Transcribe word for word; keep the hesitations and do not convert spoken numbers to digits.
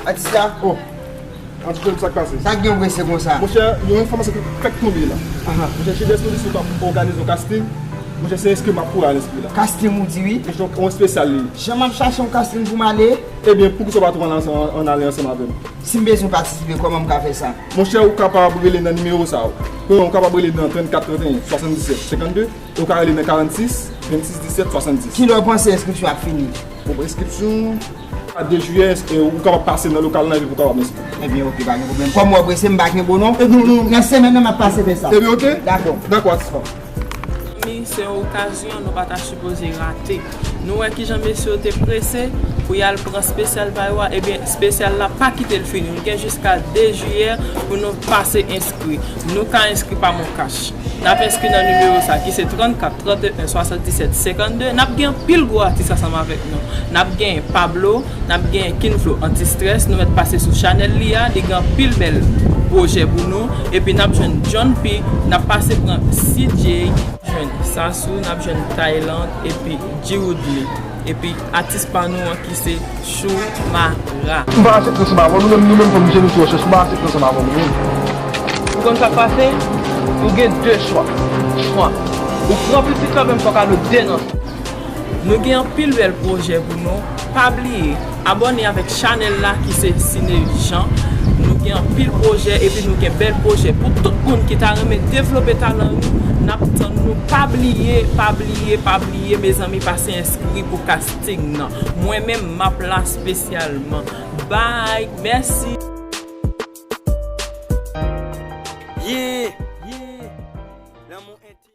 Atis la? Oh, Anti Jòj, sa k pase? Sa k gen prese konsa? Monchè, yon enfòmasyon ki fèk tonbe la. Aha. Monchè, G D S Production t ap òganize yon casting. Monchè, se enskri m ap kouri al enskri la. Casting ou di wi? Monchè, yon espesyal li. Jan m ap chache yon casting pou m ale? Ebyen, poukisa w pa tou ann, ann ale ansanm avè m? Si m bezwen patisipe, kòman m ka fè sa? Monchè, ou kapab rele nan nimewo sa yo. Premyèman, ou kapab rele nan trannkat trannteyen swasanndisèt senkannde. Ou ka rele nan karannsis vennsis disèt swasanndis. Kilè w panse enskripsyon ap fini? Bon, enskripsyon a de jiyè, e ou kapab pase nan lokal la epi ou kapab enskri. Ebyen, oke, pa gen pwoblèm. Kòm w wè prese, m pa gen bon non. E non, non. Nan semèn nan, m ap pase fè sa. Ebyen, oke. Dakò. Dakò, atis pa m. Zanmi, se yon okazyon nou pa ta sipoze rate. Nou wè kijan mesye yo te prese pou y al pran espesyal pa yo a, ebyen, espesyal la pa kite l fini. Nou gen jiska de jiyè pou nou pase enskri. Nou ka enskri pa MonCash. N ap enskri nan nimewo sa ki se trannkat trannteyen swasanndisèt senkannde. N ap gen anpil gwo atis ansanm avèk nou. N ap gen Pablo, n ap gen Kinflo Antistrès, nou mèt pase sou chanèl li a, li gen anpil bèl pwojè pou nou. Epi n ap jwenn John P, n ap pase pran C J, jwenn Sasou, n ap jwenn Thailand, epi G Woodly. Epi atis pa nou an ki se Choumara. M pa aksepte ansanm avè w, nou menm, nou menm kòm jeni sou Wòchè, m pa aksepte ansanm avè w, nou menm. Ou konn sa k pase? Ou gen de chwa. Swa ou pran pitit la, menm fòk alo de nan sa. Nou gen anpil bèl pwojè pou nou. Pa bliye, abòne avèk chanèl la ki se Sine Jean. Nou gen anpil pwojè epi nou gen bèl pwojè pou tout moun ki ta renmen devlope talan nou. N ap tann nou. Pa bliye, pa bliye, pa bliye, mezanmi, pase enskri pou casting nan. Mwen menm, m ap la espesyalman. Bye, mèsi.